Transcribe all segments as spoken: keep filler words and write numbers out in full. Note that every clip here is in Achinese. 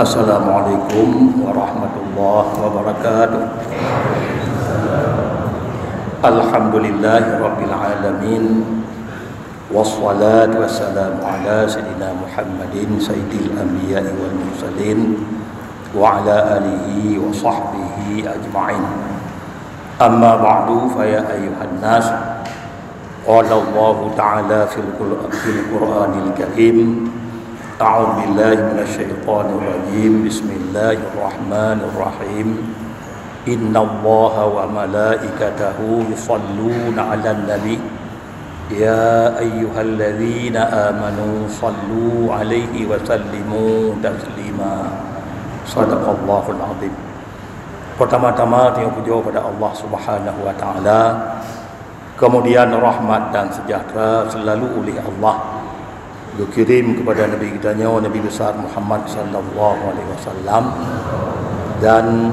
Assalamualaikum warahmatullahi wabarakatuh. Alhamdulillahirabbil alamin. Wassalatu wassalamu ala sayyidina Muhammadin sayyidil anbiya'i wal mursalin wa ala alihi wa sahbihi ajma'in. Amma ba'du, fa ya ayyuhan nas, qala Allahu ta'ala fil Qur-, fil Qur'anil Karim, a'udzu billahi minasy syaithanir rajim. Bismillahirrahmanirrahim. Innallaha wa malaikatahu yusalluna 'alan nabi. Ya ayyuhalladzina amanu sallu 'alaihi wa sallimu taslima. Sadaqallahul azim. Pertama-tama, tanyoe pujoe pada Allah Subhanahu wa Taala. Kemudian, rahmat dan sejahtera selalu oleh Allah geukirém kepada Nabi geutanyoe, Nabi besar Muhammad sallallahu alaihi wasallam, dan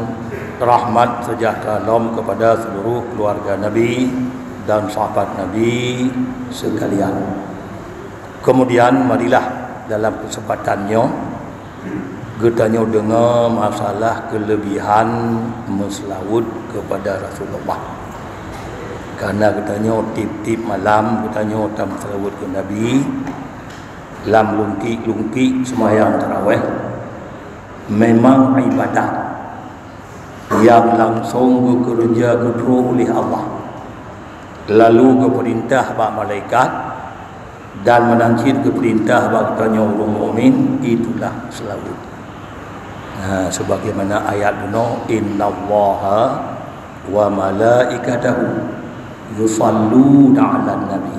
rahmat sejahtera lom kepada seluruh keluarga Nabi dan sahabat Nabi sekalian. Kemudian, marilah dalam kesempatan nyoe geutanyoe deungoe masalah kelebihan meuseulaweuet kepada Rasulullah. Karena geutanyoe tiep-tiep malam geutanyoe tameuseulaweuet keu Nabi lam lungkiek-lungkiek seumayang taraweh, memang ibadat nyang langsong geukeureuja keudroe uleh Allah, lalu geupeurintah bak malaikat, dan meunan cit geupeurintah bak geutanyoe ureuëng mukmin, itulah seulaweuet. Nah, sebagaimana ayat bunoe, "Innallaha wa malaikatahu yusalluna 'alan nabi,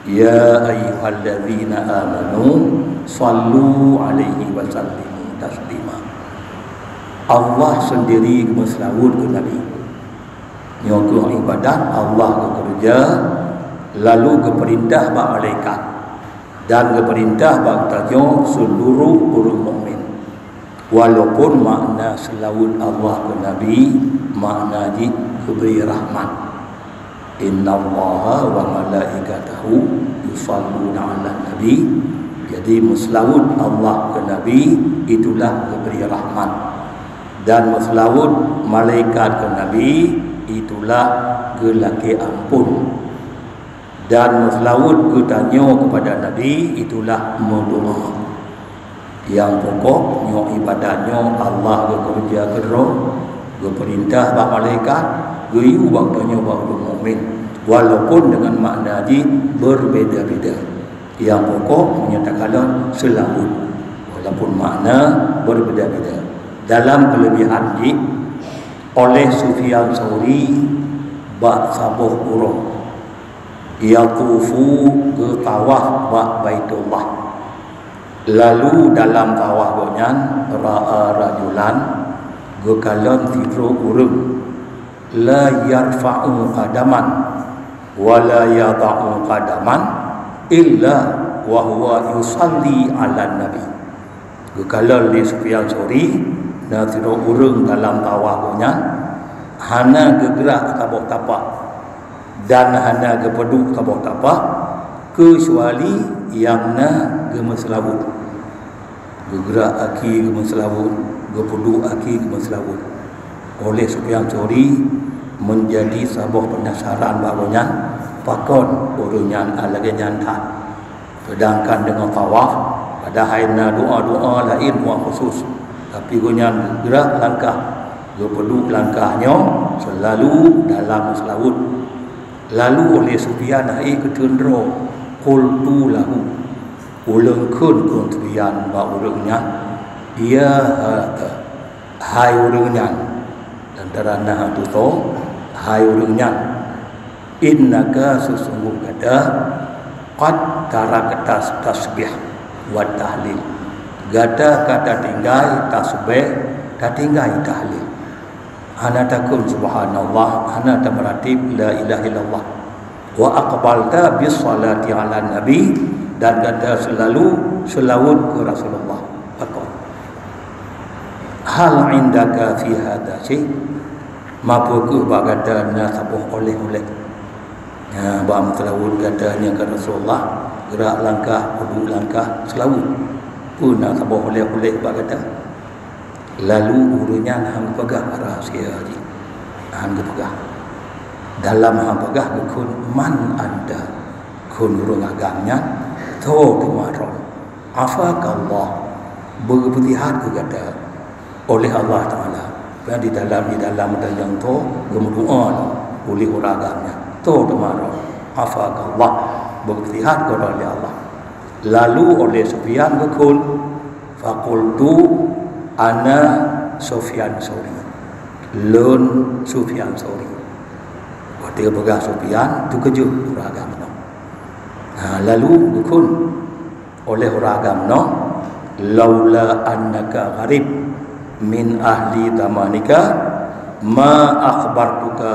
ya ayyuhalladzina amanu sallu 'alaihi wa sallimu taslima." Allah sendiri geumeuseulaweuet keu Nabi. Nyoe kheueh ibadat Allah geukeureuja, lalu geupeurintah bak malaikat, dan geupeurintah bak tanyoe seuluruh ureuëng mukmin. Walaupun makna seulaweuet Allah keu Nabi, makna jih geubri rahmat. "Innallaha wa malaikatahu yusalluna 'alan nabi." Jadi, meuseulaweuet Allah keu Nabi, itulah geubri rahmat. Dan meuseulaweuet malaikat keu Nabi, itulah geulakée amphon. Dan meuseulaweuet geutanyoe keupada Nabi, itulah meudoá. Nyang pokok, nyoe ibadat nyoe Allah geukeureuja keudroe, geupeurintah bak malaikat, geuyue bak tanyoe bak ureuëng mukmin, walaupun deungon makna jih beubeda-beda. Nyang pokok, meunyoe takalon seulaweuet, walaupun makna beubeda-beda. Dalam keulebihan jih, oleh Sufyan Tsauri bak saboh uroe, yatufu, geutawaf bak Baitullah. Lalu dalam tawaf gobnyan, ra'a rajulan, geukalon sidroe ureuëng, la yarfa'u qadaman wa la yadha'u qadaman illa wa huwa yusalli 'alan nabi. Geukalon lé Sufyan Tsauri, na sidroe ureuëng dalam tawaf gobnyan, hana geugrak saboh tapak dan hana geupeuduek saboh tapak, keucuali nyang na geumeuseulaweuet. Geugrak aki geumeuseulaweuet, geupeuduek aki geumeuseulaweuet. Oleh Sufyan Tsauri meunjadi saboh peunasaran bak gobnyan, pakon ureuëng nyan lagée nyan that. Seudangkan deungon tawaf, padahai na doá-doá laén doá khusus, tapi gobnyan geugrak langkah, geupeuduek langkah nyoe seulalu dalam seulaweuet. Lalu oleh Sufyan hai keuteun droe, qultu lahu, ulôn kheun keu Sufyan bak ureuëng nyan, "Ya hadha, hai ureuëng nyan," antara na tutoe, "Hai ureuëng nyan, innaka, seusunggoh gata, qad tarakta tasbih wa tahlil, gata ka tatinggai tasbih, tatinggai tahlil. Hana takheun subhanallah, hana tameuratéb la ilaha illallah. Wa aqbalta bis salati 'alan nabi, dan gata seulalu seulaweuet keu Rasulullah." Pakon? "Hal 'indaka fi hadha syai'?" Mapue kheueh bak gata na saboh oleh-oleh? Nyan bak meuseulaweuet gata nyan keu Rasulullah, gerak langkah, peuduek langkah, seulaweuet. Peue na saboh oleh-oleh bak gata? Lalu ureuëng nyan han geupeugah rahsia jih, han geupeugah. Dalam han peugah geukheun, "Man anta?" Kheun ureuëng agam nyan, "Soe teuma droen?" "Afakallah, beugeupeutihat keu gata oleh Allah Taala." Kan di dalam, di dalam meutanyoe tho geumeudoa uleh ureuëng agam nyan, "Soe teuma droen?" "Afakallah, beugeupeutihat keu droen lé Allah." Lalu oleh Sufyan geukheun, "Faqultu ana Sufyan Sauri." "Lôn Sufyan Sauri." Watée peugah Sufyan, teukeujot ureuëng agam nyan. Ha, lalu geukheun oleh ureuëng agam nyan, "Laula annaka gharib min ahli zamanika ma akhbartuka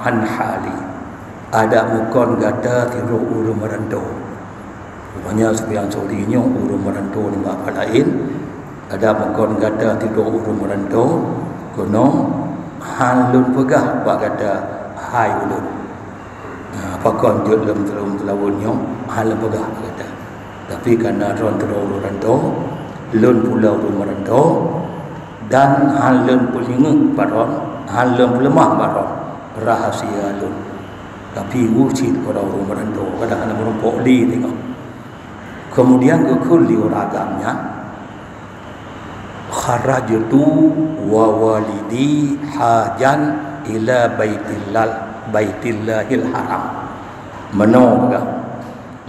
an hali." Adak meukon gata sidroe ureuëng meurantô. Rupanya Sufyan Sauri nyoe ureuëng meurantô nibak laén. Adak meukon gata sidroe ureuëng meurantô, keunoe han lôn peugah bak gata hai ulôn. Nah, pakon jeuet lom teulaweueng-teulaweueng nyoe, han lôn peugah bak gata. Tapi kareuna droen sidroe ureuëng meurantô, lôn pula ureuëng meurantô, dan han lôn peulingeuk bak droen, han lôn peuleumah bak droen rahsia lôn. Tapi uroe cit keudroe ureuëng meurantô, kadang hana meurumpok lé teungoh. Keumudian geukheun lé ureuëng agam nyan, "Kharajtu wa walidi hajan ila Baitillah, Baitillahil Haram." Meunoe peugah,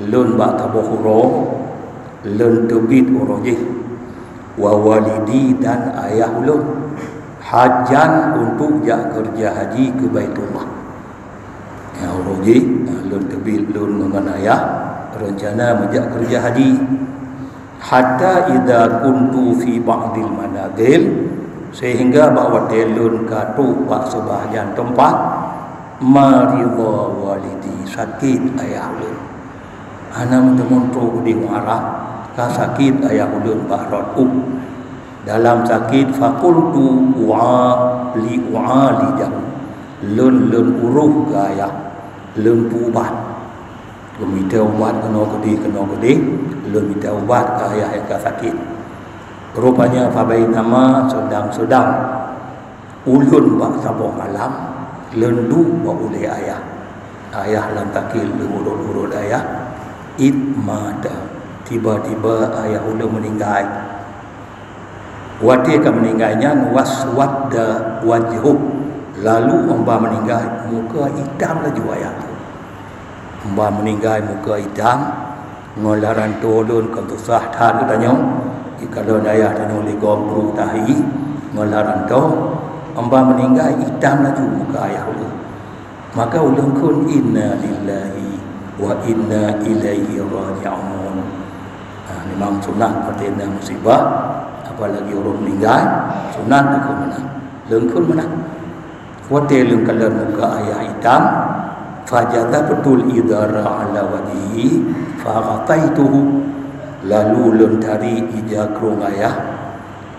"Lôn bak saboh uroe, lôn teubiet uroe jih, wa walidi dan ayah ulôn, hajan, untuk jak keureuja haji keu Baitullah." Ya, uroe jih, lôn teubiet lôn ngon ayah reuncana meujak keureuja haji. "Hatta idza kuntu fi ba'dil manazil," sehingga bak watée lôn ka trok bak seubahgian teumpat, "maridha walidi," sakét ayah ulôn. Hana meuteumé trok udeb u Arab, ka sakét ayah ulôn bak rot ueh. Dalam sakét, "Faqultu u'a-, li u'alijahu," lôn, lôn uroh keu ayah, lôn peuubat. Lôn mita ubat keunoe keudeh, keunoe keudeh, lôn mita ubat keu ayah nyang ka sakét. Rupanya, fabainama, seudang-seudang ulôn bak saboh malam, lôn duek bak ulée ayah. Ayah lam sakét, lôn urot-urot ayah, id mata, tiba-tiba ayah ulôn meuninggai. Watée ka meuninggai nyan, waswadda wajhuh, lalu 'oh bah meuninggai muka itam laju ayah tu. 'Oh bah meuninggai muka itam, ngon lam rantô lôn kon susah that geutanyoe, jikalon ayah tanyoe ligom brok tahi ngon lam rantô, 'oh bah meuninggai itam laju muka ayah ulôn. Maka ulôn kheun, "Inna lillahi wa inna ilaihi raji'un." Ha, memang sunat watée na musibah, apalagi ureuëng meuninggai, sunat takheun meunan. Lôn kheun meunan. Watée lôn kalon muka ayah itam, fajazabtul izara ala wajhihi faghataituhu. Lalu lôn tarék ija krong ayah,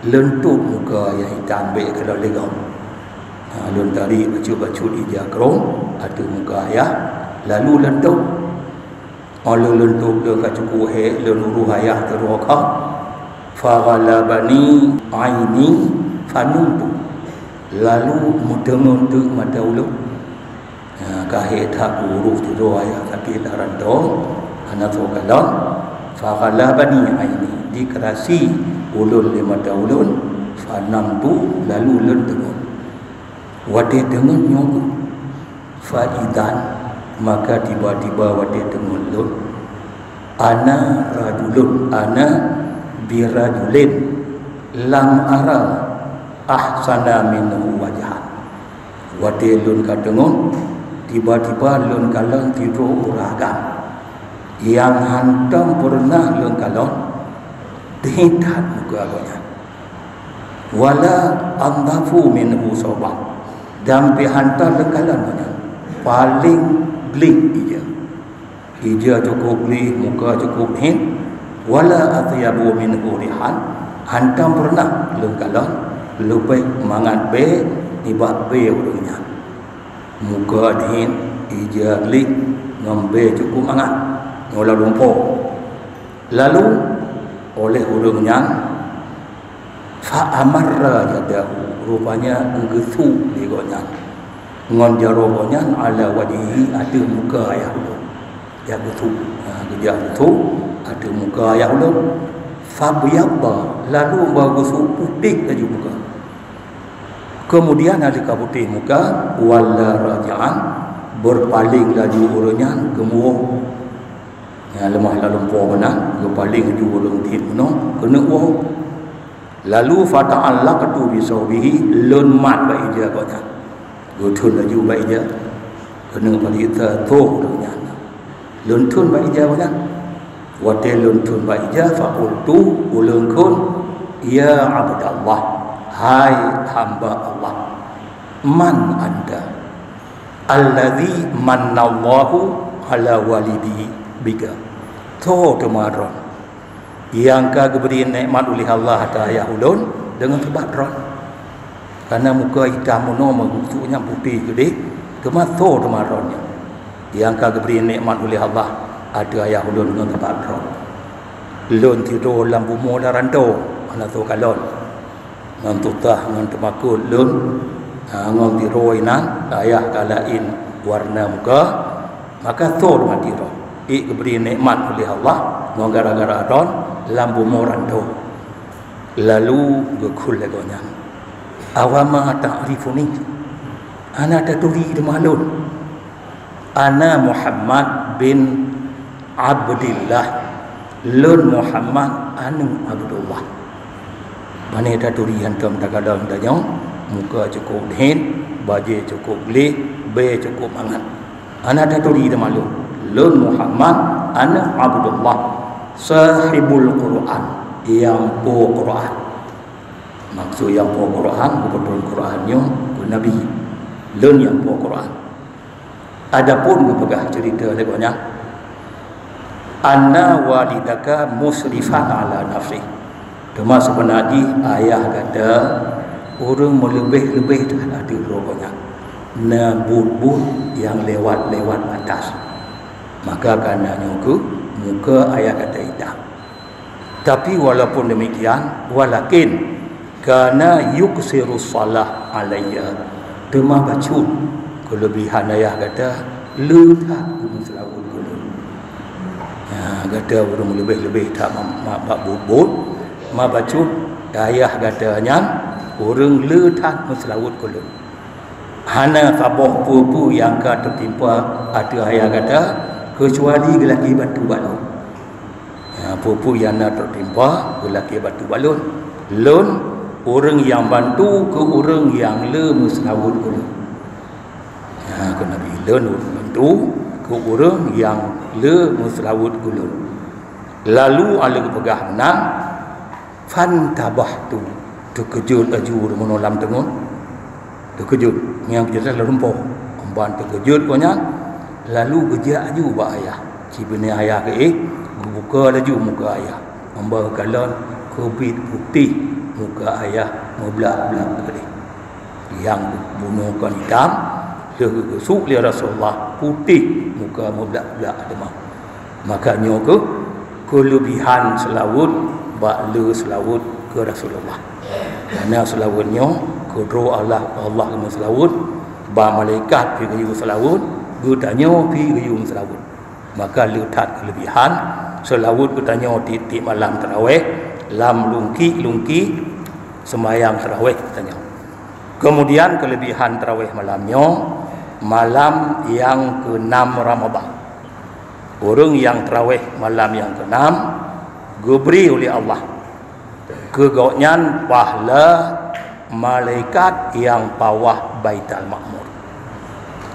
lôn tôb muka ayah itam bék kalon lé gob. Ha, lôn tarék bacut-bacut ija krong ateueh muka ayah, lalu lôn tôb. Óh lheueh lôn tôb lôn ka cukup hék, lôn uroh ayah keudroe kha. Faghalabani aini fanumtu. Lalu meuteungeut teuk mata ulôn. Ha, ka hék that uroh sidroe ayah sakét lam rantô, hana soe kalon. Faghalabani aini, dikeurasi ulôn lé mata ulôn, fanamtu, lalu lôn teungeut. Watée teungeut nyoe kheueh, faidan, maka tiba-tiba watée teungeut lôn, ana rajulun, ana birajulin lam ara ahsana minhu wajhan. Watée lôn ka teungeut, tiba-tiba lôn kalon sidroe ureuëng agam nyang hántom peureunah lôn kalon, deuh that muka gobnyan. Wala andhafu minhu sauban, dan pih hántom lôn kalon gobnyan, paleng gleh ija. Ija cukup gleh, muka cukup deuh, wala atyabu minhu rihan, hántom peureunah lôn kalon leubeh mangat bée nibak bée ureuëng nyan. Muka deuh, ija gleh, ngon bée cukup mangat, ngon lam lumpoe. Lalu, oleh ureuëng nyan, Fa amarra yadahu, rupanya geusuk lé gobnyan ngon jaroe gobnyan ala wajhihi, ateueh muka ayah ulôn. Jak geusuk, ha, geujak geusuk ateueh muka ayah ulôn. Fabyadda, lalu bak geusuk putéh laju muka. Kemudian, hana ka putéh muka, walla raji'an, beurpaléng laju ureuëng nyan geumuwoe. Nyang leumah lam lumpoe meunan, geupaleng laju ureuëng tieb bunoe keuneuk woe. Lalu fata'allaqtu bi saubihi, lôn mat bak ija gobnyan. Geutheun laju bak ija, keuneuk palék teutoh ureuëng nyan. Lôn theun bak ija gobnyan. Watée lôn theun bak ija, faqultu, ulôn kheun, "Ya Abdallah, hai hamba Allah, man anta?" Allazi mannallahu ala walidi bika. Soe teuma droe nyang ka geubri nikmat uleh Allah ateueh ayah ulôn deungon sabab droe? Kareuna muka itam bunoe, meugeusuk nyang putéh keudeh, teuma soe teuma droe nyang ka geubri nikmat uleh Allah ateueh ayah ulôn deungon sabab droe? Lôn sidroe lam bumoe lam rantô, hana soe kalon. Ngon tutah ngon teumakot lôn, ha, ngon tiroe inan, ayah ka laén warna muka, maka soe teuma droe? Ék geubri nikmat uleh Allah ngon gara-gara droe lam bumoe rantô. Lalu geukheun lé gobnyan, "Awa ma ta'rifuni?" Hana taturi teuma lôn? "Ana Muhammad bin Abdillah." Lôn Muhammad aneuëk Abdullah. Pane taturi hantom takalon tanyoe, muka cukôp dhen, bajée cukôp gleh, bée cukôp mangat. Hana taturi teuma lôn. Lôn Muhammad aneuëk Abdullah, sahibul Quran, nyang po Quran. Maksud nyang po Quran, geupeutrön Quran nyoe keu Nabi. Lôn nyang po Quran. Adapun geupeugah ceurita lé gobnyan, "Anna walidaka musrifan ala nafsih." Teuma seubeuna jih ayah gata ureuëng meuleubeh-leubeh that ateueh droe gobnyan, na buet-buet nyang lewat-lewat batas. Maka kareuna nyoe kheueh muka ayah gata itam. Tapi walaupun demikian, walakin kana yuksiru shalah alayya. Teuma bacut keulebihan ayah gata le that geumeuseulaweuet keu lôn. Ya, gata ureuëng leubeh-leubeh that ma-, ma-, bak buet-buet, ma bacut ayah gata nyan ureuëng le that meuseulaweuet keu lôn. Hana saboh peue-peue nyang ka teutimpa ateueh ayah gata, keucuali geulakée batu bak lôn. Ya, peue-peue nyang na teutimpa geulakée batu bak lôn. Lôn ureuëng nyang bantu keu ureuëng nyang le meuseulaweuet keu lôn. Ya, keu Nabi, lôn ureuëng bantu keu ureuëng nyang le meuseulaweuet keu lôn. Lalu, aleueh geupeugah meunan, fantabahtu, teukeujot laju ureuëng bunoe lam teungon. Teukeujot, nyang keujeuet lam lumpoe. Ban teukeujot gobnyan, lalu geujak laju bak ayah. Sibeuna ayah geuéh, geubuka laju muka ayah. Meuba geukalon keubiet putéh muka ayah meublak-blak keudeh. Nyang bunoe kon itam, lheueh geugeusuk lé Rasulullah, putéh muka meublak-blak teuma. Maka nyoe kheueh keulebihan seulaweuet bak le seulaweuet keu Rasulullah. Kareuna seulaweuet nyoe keudroe Allah, Allah geumeuseulaweuet, bak malaikat pih geuyue seulaweuet, geutanyoe pih geuyue meuseulaweuet. Maka le that keulebihan seulaweuet geutanyoe tieb-tieb malam taraweh lam lungki-lungki seumayang taraweh geutanyoe. Keumudian keulebihan taraweh malam nyoe, malam nyang keunam Ramadhan. Ureuëng nyang taraweh malam nyang keunam geubri uleh Allah keu gobnyan pahala malaikat nyang pawah Baitul Makmur.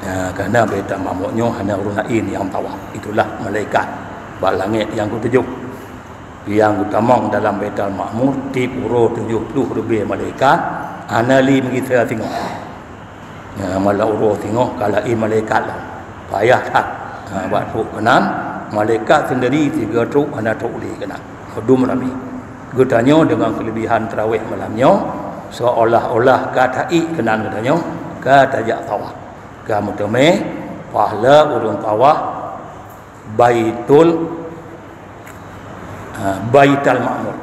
Ya, kareuna Baitul Makmur nyoe hana ureuëng laén nyang pawah, itulah malaikat bak langét nyang keutujoh. Nyang geutamong dalam Baitul Makmur tieb uroe tujoh ploh leubeh malaikat, hana lé meugisa singoh. Ya, malam uroe singoh ka laén malaikat lom. Payah that. Ha, bak trok keunan, malaikat sendiri sigoe trok hana trok lé keunan. Dum ramé. Geutanyoe deungon keulebihan taraweh malam nyoe, seolah-olah ka taék keunan geutanyoe, ka tajak sawah. Ka meuteumé pahala ureuëng sawah Baitul, ha, Baitul Makmur.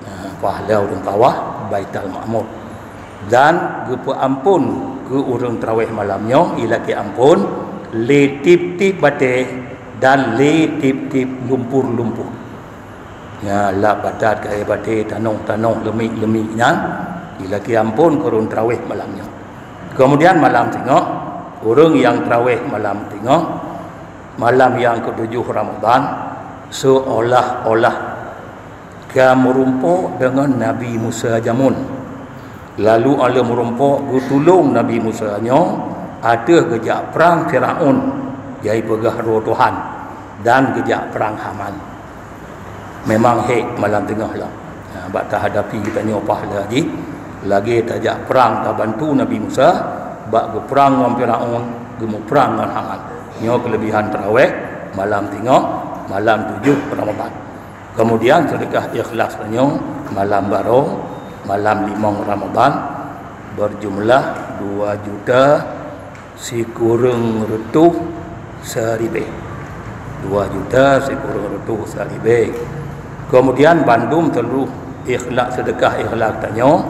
Ha, pahala ureuëng sawah Baitul Ma'mur. Dan geupeuamphon keu ureuëng traweh malam nyoe, ilakée amphon lé tieb-tieb batée dan lé tieb-tieb lumpur-lumpur. Nya, lap batat kayée batée, tanoh-tanoh, leumik-leumik nyan, ilakée amphon keu ureuëng traweh malam nyoe. Keumudian malam singoh, ureuëng nyang traweh malam singoh, malam nyang keutujoh Ramadhan, seuolah-olah ka meurumpok deungon Nabi Musa jameun. Lalu óh lheueh meurumpok geutulông Nabi Musa nyoe ateueh geujak prang Firaun, jai peugah droe Tuhan, dan geujak prang Haman. Memang hék malam teungoh lom. Ha, bak tahadapi geutanyoe pahala jih, lagée tajak prang tabantu Nabi Musa bak geuprang ngon Firaun, geumuprang ngon Haman. Nyoe keuleubihan traweh malam teungoh, malam tujoh Ramadhan. Keumudian seudeukah ikhlas tanyoe malam baroe, malam limong Ramadhan, beujumlah dua juta sikureueng reutôh siribée. Dua juta sikureueng reutôh siribée. Keumudian bandum teuluh ikhlas, seudeukah ikhlas tanyoe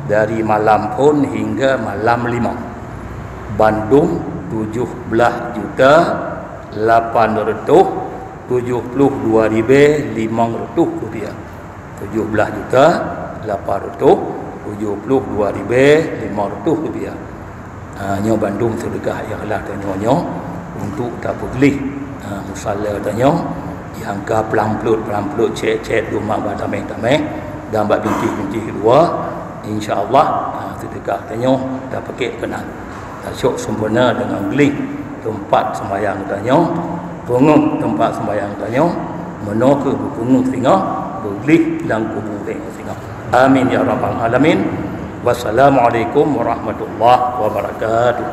dari malam phon hingga malam limong. Bandum tujoh blaih juta lapan reutôh tujoh ploh dua ribée limong reutôh rupiah. Tujoh blaih juta lapan reutôh tujoh ploh dua ribée limong reutôh rupiah. Ha, nyoe bandum seudeukah ikhlas tanyoe nyoe untuk tapeugleh, ha, musala tanyoe nyang ka plang plot-plang plot, cét-cét, dum bak tameh-tameh dan bak bintéh-bintéh dua. Insya Allah, ha, seudeukah tanyoe tapakék keunan. Tacok sempurna deungon gleh teumpat seumbahyang tanyoe, peungeuh teumpat seumbahyang tanyoe, meunoe kheueh beupeungeuh singoh, beugleh lam kubu tanyoe singoh. Amin ya rabbal alamin. Wassalamualaikum warahmatullahi wabarakatuh.